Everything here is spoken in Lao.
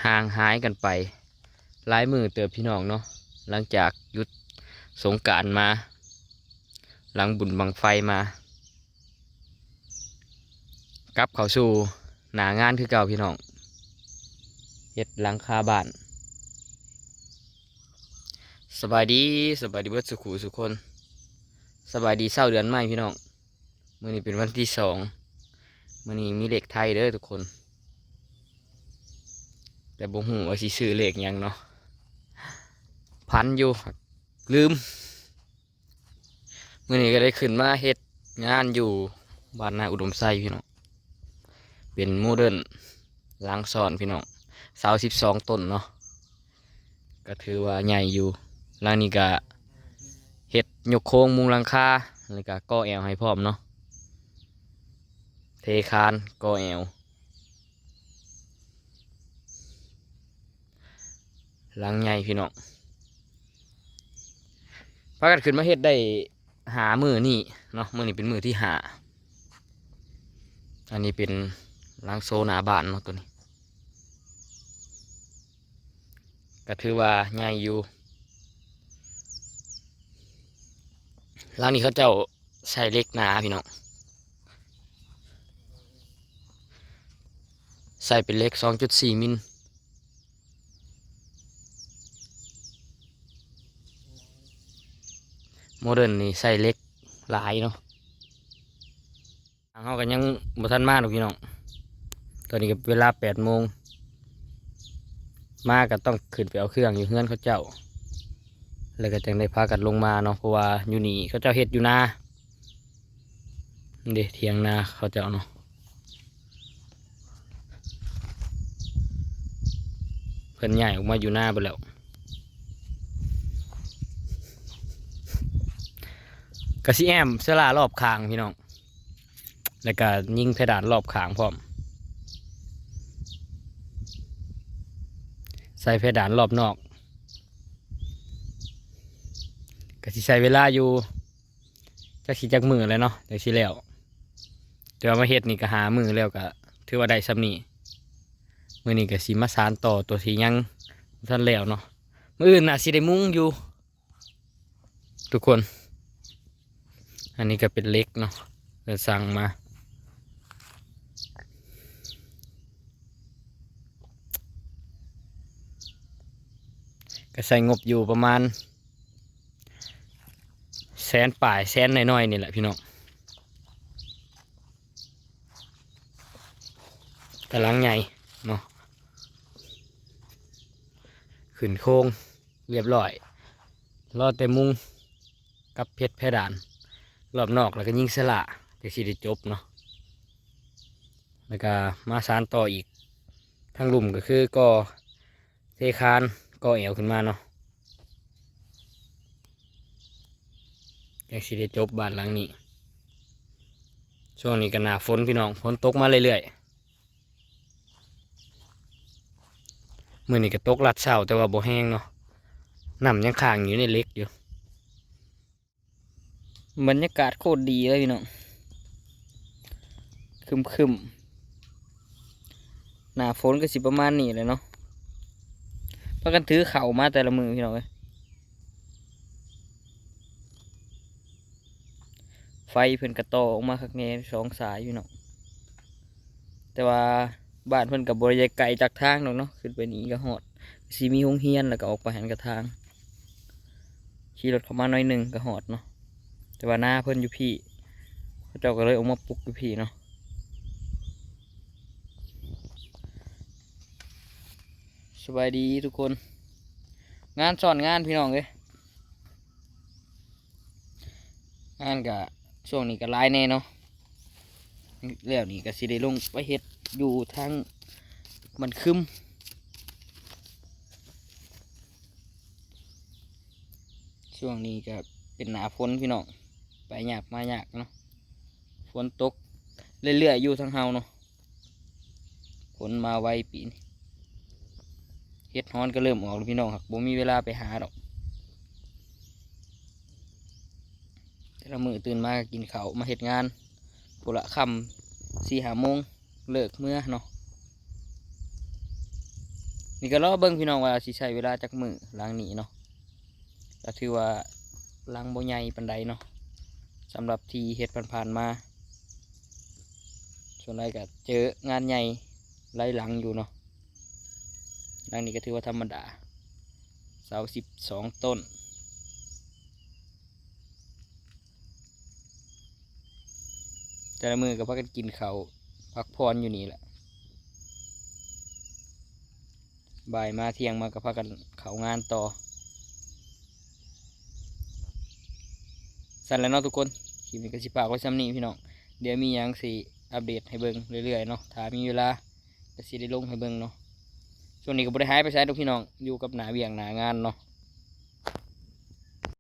ຫ່າງຫາຍກັນໄປຫຼາຍມື້ເຕີບພີ່ນ້ອງເນາະ, ຫຼັງຈາກຢຸດສົງການມາ ຫຼັງບຸນບັ້ງໄຟມາ ກັບເຂົ້າສູ່ໜ້າງານຄືເກົ່າພີ່ນ້ອງ, ເຮັດຫຼັງຄາບ້ານ. ສະບາຍດີ, ສະບາຍດີເບິດສູ່ຄູ່ສູ່ຄົນ, ສະບາຍດີເຊົ້າເດືອນໃໝ່ພີ່ນ້ອງ. ມື້ນີ້ເປັນວັນທີສອງ, ມື້ນີ້ມີເລກໄທເດີທຸກຄົນ, ແຕ່ບໍ່ຮູ້ວ່າຊິຊື້ເລກຫຍັງເນາະ, ຝັນຢູ່ ລືມ. ມື້ນີ້ກໍໄດ້ຂຶ້ນມາເຮັດງານຢູ່ບ້ານນາອຸດົມໄຊພີ່ນ້ອງ, ເປັນໂມເດີນຫຼັງຊ້ອນພີ່ນ້ອງ, ເສົາສິບສອງຕົ້ນເນາະ, ກໍຖືວ່າໃຫຍ່ຢູ່. ຫຼັງນີ້ກໍເຮັດຍົກໂຄງມຸງຫຼັງຄາ ແລ້ວກໍກໍ່ແອວໃຫ້ພ້ອມເນາະ, ເທຄານກໍ່ແອວ. ຫຼັງໃຫຍ່ພີ່ນ້ອງ, ພາກັນຂຶ້ນມາເຮັດໄດ້ຫ້າມື້ນີ້ເນາະ, ມື້ນີ້ເປັນມື້ທີຫ້າ. ອັນນີ້ເປັນຫຼັງໂຊໜ້າບ້ານເນາະ, ຕົວນີ້ກໍຖືວ່າໃຫຍ່ຢູ່. ຫຼັງນີ້ເຂົາເຈົ້າ ໃສ່ເຫຼັກໜາພີ່ນ້ອງ, ໃສ່ເປັນເຫຼັກສອງຈຸດສີ່ມິນ. ໂມເດີນນີ້ໃສ່ເຫຼັກຫຼາຍເນາະ. ທາງເຮົາກໍຍັງບໍ່ທັນມາດອກພີ່ນ້ອງ, ຕອນນີ້ກໍເວລາແປດໂມງ, ມາກໍຕ້ອງຂຶ້ນໄປເອົາເຄື່ອງຢູ່ເຮືອນເຂົາເຈົ້າ ແລ້ວກໍຈັ່ງໄດ້ພາກັນລົງມາເນາະ, ເພາະວ່າຢູ່ນີ້ເຂົາເຈົ້າເຮັດຢູ່ນາ. ເດ້ ຖຽງນາເຂົາເຈົ້າເນາະ, ເພິ່ນຍ້າຍອອກມາຢູ່ນາເບິດແລ້ວ. ກະຊິແອ້ມສາລາລອບຂ້າງພີ່ນ້ອງ, ແລ້ວກະຍິງເພດານລອບຂ້າງພ້ອມ, ໃສ່ເພດານລອບນອກ. ກະຊິໃຊ້ເວລາຢູ່ ຈັກຊິຈັກມື້ແລ້ວເນາະ ຈັກຊິແລ້ວ, ແຕ່ວ່າມາເຮັດນີ້ກໍຫ້າມື້ແລ້ວ ກໍຖືວ່າໄດ້ສ່ຳນີ້. ມື້ນີ້ກໍຊິມາສານຕໍ່ຕົວທີ່ຍັງບໍ່ທັນແລ້ວເນາະ, ມື້ອື່ນໜ້າຊິໄດ້ມຸງຢູ່ທຸກຄົນ. ອັນນີ້ກໍເປັນເຫຼັກເນາະ ເພິ່ນສັ່ງມາ, ກໍໃຊ້ງົບຢູ່ປະມານ ແສນປາຍ ແສນໜ້ອຍໆ ນີ້ແຫຼະພີ່ນ້ອງ. ກຳລັງໃຫຍ່ເນາະ, ຂຶ້ນໂຄງຮຽບຮ້ອຍ, ລໍແຕ່ມຸງກັບເຮັດເພດານລອບນອກ ແລ້ວກໍຍິງສະຫຼາ ກໍຊິໄດ້ຈົບເນາະ. ແລ້ວກໍມາສານຕໍ່ອີກ ທາງລຸ່ມກໍຄືກໍ່ເທຄານ ກໍ່ແອວຂຶ້ນມາເນາະ, ຈັ່ງຊິໄດ້ຈົບບ້ານຫຼັງນີ້. ຊ່ວງນີ້ກໍໜ້າຝົນພີ່ນ້ອງ, ຝົນຕົກມາເລື້ອຍໆ. ມື້ນີ້ກໍຕົກລັດເຊົ້າ ແຕ່ວ່າບໍ່ແຮງເນາະ, ນ້ຳຍັງຄ້າງຢູ່ໃນເຫຼັກຢູ່. ບັນຍາກາດໂຄດດີເລີຍພີ່ນ້ອງ, ຄຶ້ມໆ. ໜ້າຝົນກໍຊິປະມານນີ້ແຫຼະເນາະ, ພາກັນຖືເຂົ້າມາແຕ່ລະມື້ພີ່ນ້ອງເອີຍ. ໄຟເພິ່ນກໍຕໍ່ອອກມາຄັກແນ່ ສອງສາຍພີ່ນ້ອງ, ແຕ່ວ່າ ບ້ານເພິ່ນກໍບໍ່ໄດ້ໄກຈາກທາງດອກເນາະ, ຂຶ້ນໄປນີ້ກໍຮອດ, ຊິມີໂຮງຮຽນ ແລ້ວກໍອອກໄປຫັ້ນກໍທາງ, ຂີ່ລົດເຂົ້າມາໜ້ອຍໜຶ່ງກໍຮອດເນາະ. ແຕ່ວ່ານາເພິ່ນຢູ່ພີ້, ເຂົາເຈົ້າກໍເລີຍອອກມາປຸກຢູ່ພີ້ເນາະ. ສະບາຍດີທຸກຄົນ, ງານຊ້ອນງານພີ່ນ້ອງເອີຍ. ງານກະຊ່ວງນີ້ກະຫຼາຍແດ່ເນາະ, ແລ້ວນີ້ກະຊິໄດ້ລົງໄປເຮັດຢູ່ທາງບ້ານຄຶມ. ຊ່ວງນີ້ກະເປັນໜ້າຝົນພີ່ນ້ອງ, ໄປຍາກມາຍາກເນາະ, ຝົນຕົກເລື້ອຍໆຢູ່ທາງເຮົາເນາະ. ຝົນມາໄວປີນີ້, ເຫັດຮອນກໍເລີ່ມອອກແລ້ວພີ່ນ້ອງ, ຫາກບໍ່ມີເວລາໄປຫາດອກ. ແຕ່ລະມື້ຕື່ນມາກໍກິນເຂົ້າ ມາເຮັດງານ ພຸ້ນລະຄ່ຳສີ່ຫ້າໂມງ ເລີກເມືອເນາະ. ນີ້ກໍລໍເບິ່ງພີ່ນ້ອງວ່າຊິໃຊ້ເວລາຈັກມື້ຫຼັງນີ້ເນາະ. ກໍຖືວ່າຫຼັງບໍ່ໃຫຍ່ປານໃດເນາະ ສຳລັບທີ່ເຮັດຜ່ານໆມາ. ສ່ວນຫຼາຍກໍເຈີງານໃຫຍ່ຫຼາຍຫຼັງຢູ່ເນາະ. ຫຼັງນີ້ກໍຖືວ່າທຳມະດາ ເສົາສິບສອງຕົ້ນ. ແຕ່ລະມື້ກໍພາກັນກິນເຂົ້າພັກຜ່ອນຢູ່ນີ້ແຫຼະ. ບ່າຍມາທ່ຽງມາກໍພາກັນເຂົ້າງານຕໍ່. ຊັ້ນແຫຼະເນາະທຸກຄົນ, ຄລິບນີ້ກໍຊິຝາກໄວ້ສ່ຳນີ້ພີ່ນ້ອງ. ດຽວມີຫຍັງຊິອັບເດດໃຫ້ເບິ່ງເລື້ອຍໆເນາະ, ຖ້າມີເວລາກໍຊິໄດ້ລົງໃຫ້ເບິ່ງເນາະ. ຊ່ວງນີ້ກໍບໍ່ໄດ້ຫາຍໄປໃສດອກພີ່ນ້ອງ, ຢູ່ກັບໜ້າວຽກໜ້າງານເນາະ.